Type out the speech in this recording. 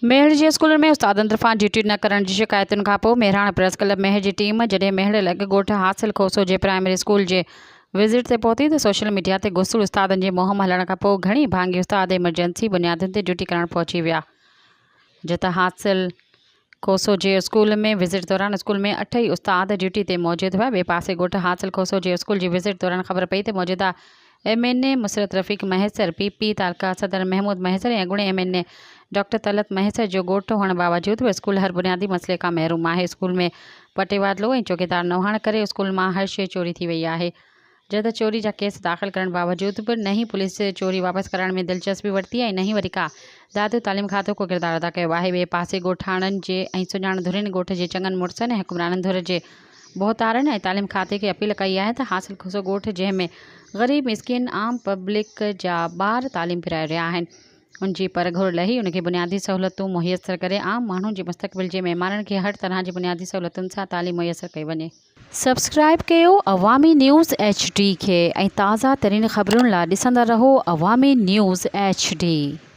ميهڙ جي اسڪولن ۾ استادن طرفان ڊيوٽي نه ڪرڻ جي شڪايتن کانپوء مهراڻ پريس ڪلب ميهڙ جي ٽيم جڏهن ميهڙ لڳ ڳوٺ حاصل کوسو جي پرائمري اسڪول جي وزٽ تي پهتي ته سوشل ميڊيا تي گسڙ استادن جي مهم هلڻ کانپوء گهڻي ڀاڱي استاد ايمرجنسي بنيادن تي ڊيوٽي ڪرڻ پهچي ويا جتان حاصل کوسو جي اسڪول ۾ وزٽ دوران اسڪول ۾ اٺ ئي استاد ڊيوٽي تي موجود هئا ٻئي پاسي ڳوٺ حاصل کوسو جي اسڪول جي وزٽ دوران خبر پئي ته موجوده M N A Musarrat Rafiq Mahesar, P P تعلقه صدر محمود مهيسر ۽ اڳوڻي M N A doctor Talat Mahesar جو ڳوٺ هئڻ باوجود به اسڪول هر بنيادي مسئلي کان محروم آهي، اسڪول ۾ پٽيوالو ۽ چوڪيدار نه هئڻ ڪري اسڪول مان هر شيء چوري ٿي وئي آهي، جڏهن ته چوري جا ڪيس داخل ڪرڻ باوجود به نه ئي پوليس چوري واپس ڪرائڻ ۾ دلچسپي ورتي ۽ نه ئي وري ڪا دادو تعليم کاتو ڪو ڪردار ادا ڪيو آهي، ٻئي پاسي ڳوٺاڻن جي ۽ سڃاڻ ڌرين ڳوٺ جي چڱن مڙسن ۽ حڪمرانن ڌر جي ڀوتارن ۽ تعليم کاتي کي اپيل ڪئي آهي ته حاصل کوسو ڳوٺ جنهن ۾ غريب مسڪين عام پبلڪ جا ٻار تعليم پرائي رهيا آهن ان جي پرگهور لهي ان کي بنيادي سهولتون مهيسر ڪري عام ماڻهن جي مستقبل جي معمارن کي هر طرح جي بنيادي سهولتن سان تعليم ميسر ڪئي وڃي. سبسڪرائيب ڪيو عوامي نيوز ايڇ ڊي کي ۽ تازه ترين خبرن لا ڏسندا رهو عوامي نيوز ايڇ ڊي.